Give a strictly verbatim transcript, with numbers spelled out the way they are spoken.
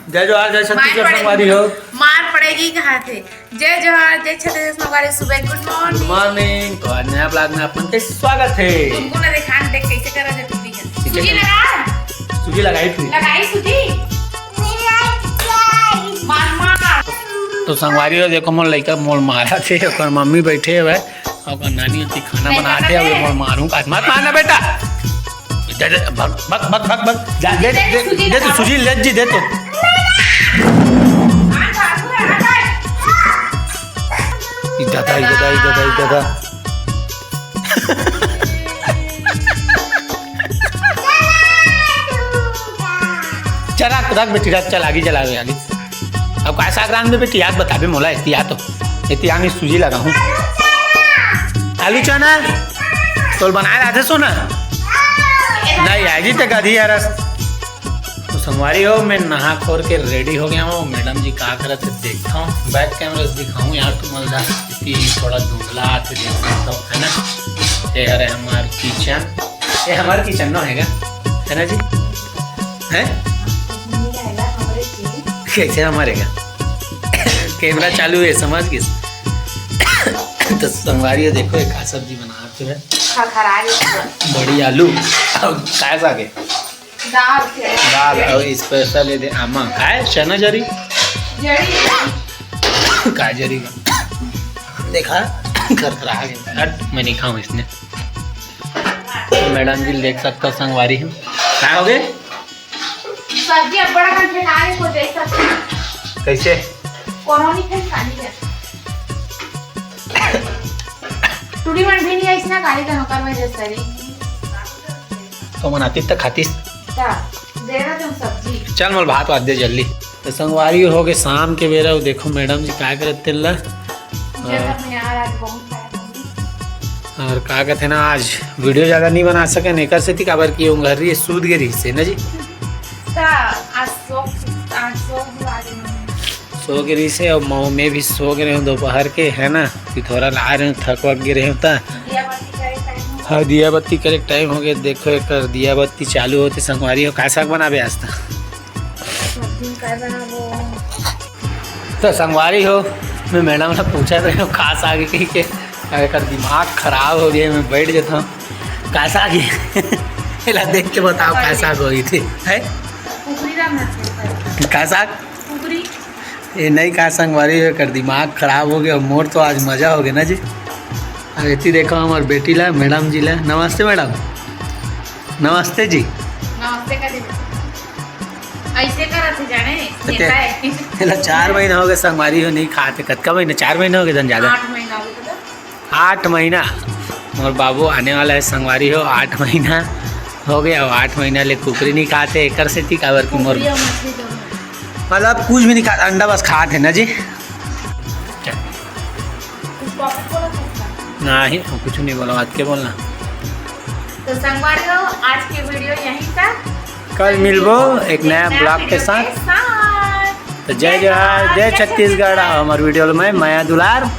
जय जोहार, जय छत्तीसगढ़ संगवारी हो। मार पड़ेगी कहा थे। जय जोहार, जय छत्तीसगढ़ संगवारी, सुबह गुड मॉर्निंग। मॉर्निंग। तो आज नया ब्लॉग में आप मन के स्वागत है। तुमको ना देखा, देख कैसे करा जब टूटी है। सूजी लगा। सूजी लगाई थी। लगाई सूजी। मार मार। तो संगवारी हो, देखो मोर लइका मोर मारा थे, ओकर मम्मी बैठे हुए, ओकर नानी होती खाना बनाते हुए मोर मारू का। मत मारना बेटा। दे दे, भग भग भग भग भग। जा दे दे, दे तू सूजी ले जी दे तू। इधर था, इधर था, इधर था, इधर था। चल रख रख बेटी रख, चल आगे चलावे आगे। अब का साग रांध में बेटी याद बताबे मोला, एती आ तो एती आगे सूजी लगा हूँ। आलू चना तोल बनाए रहा थे सोना। नहीं आजी ते गधी यार। तो संगवारी हो, मैं नहा खोर के रेडी हो गया हूँ। मैडम जी का करत है देखता हूँ, बैक कैमरा से दिखाऊँ यार तुम लोग कि थोड़ा धुंधला आते देख सकता हूँ, है ना। ये हरे हमार किचन, ये हमार किचन ना हैगा, है ना जी? है कैसे हमारे का कैमरा चालू है, समझ गए। तो संगवारी हो, देखो एक सब्जी बनाते हैं। खरखरा गई। बड़ी आलू और काय साग है? दाल के। दाल और स्पेशल ये दे आमा। काय चना जरी? जरी। काय जरी का? देखा, खरखरा गया। हट, मैं नहीं खाऊं इसने। मैडम जी देख सकता संगवारी हम। काय हो गए? सब्जी अब बड़ा कन फेंका है, को देख सकते हैं। कैसे? कोनो नहीं फेंका नहीं है। टूटी मन भी नहीं है, इसना काली का नौकर में जैसा रही। तो मन आती तक खातीस। का? दे रहा तुम सब्जी। चल मोल भात वात दे जल्दी। तो संगवारी हो गए शाम के बेरा, वो देखो मैडम जी का करत तेल ला। मुझे सब में यार आज बहुत सारा मम्मी। और का कहते ना, आज वीडियो ज़्यादा नहीं बना सके, एकर सेती काबर कि उंगरी सूत गे रही से ना जी। का आज सो, आज सो भी आ गई मम्मी। सो गे रही से और मऊ मैं भी सो गए हूँ दोपहर के, है ना, कि थोड़ा ला रहे हूँ, थक वक गे रहे हूँ ता। दिया बत्ती करे टाइम हो हाँ, दिया बत्ती करे टाइम हो गया। देखो एक दिया बत्ती चालू होते संगवारी हो, का साग बनाबे आज ता? सब्जी का बनाबो? तो संगवारी हो, मैं मैडम से पूछत रहे हूँ का साग है कही के, एकर दिमाग खराब हो गया, मैं बैठ जाता हूँ। का साग है? एला देख के बताओ का साग होई थे, है? कुकरी राम ना। का साग? कुकरी। ये नहीं का संगवारी हो, एकर दिमाग खराब हो गया। मोर तो आज मजा हो गया ना जी। अब एती देखो हमार बेटी ला, मैडम जी ला। नमस्ते मैडम। नमस्ते जी। नमस्ते कर दे। ऐसे करत है जाने, ते-, नेता है। तेला चार महीना हो गए संगवारी हो, नहीं खाते। कतका महीना? चार महीना हो गए, धन ज्यादा। आठ महीना हो गया। आठ महीना। मोर बाबू आने वाला है संगवारी हो, आठ महीना हो गया। अब आठ महीना ले कुकरी नहीं खाते, एकर सेती काबर कि मोर कुकरी और मछली दोनों। मतलब कुछ भी नहीं खाते, अंडा बस खाते हैं ना जी। कुछ पॉकेट बोला था? नहीं, कुछ नहीं बोला, बात के बोलना। तो संगवारी हो, आज के वीडियो यहीं तक। कल मिलबो एक नया ब्लॉग के साथ। तो जय जोहार, जय छत्तीसगढ़। और हमारे वीडियो में मया दुलार।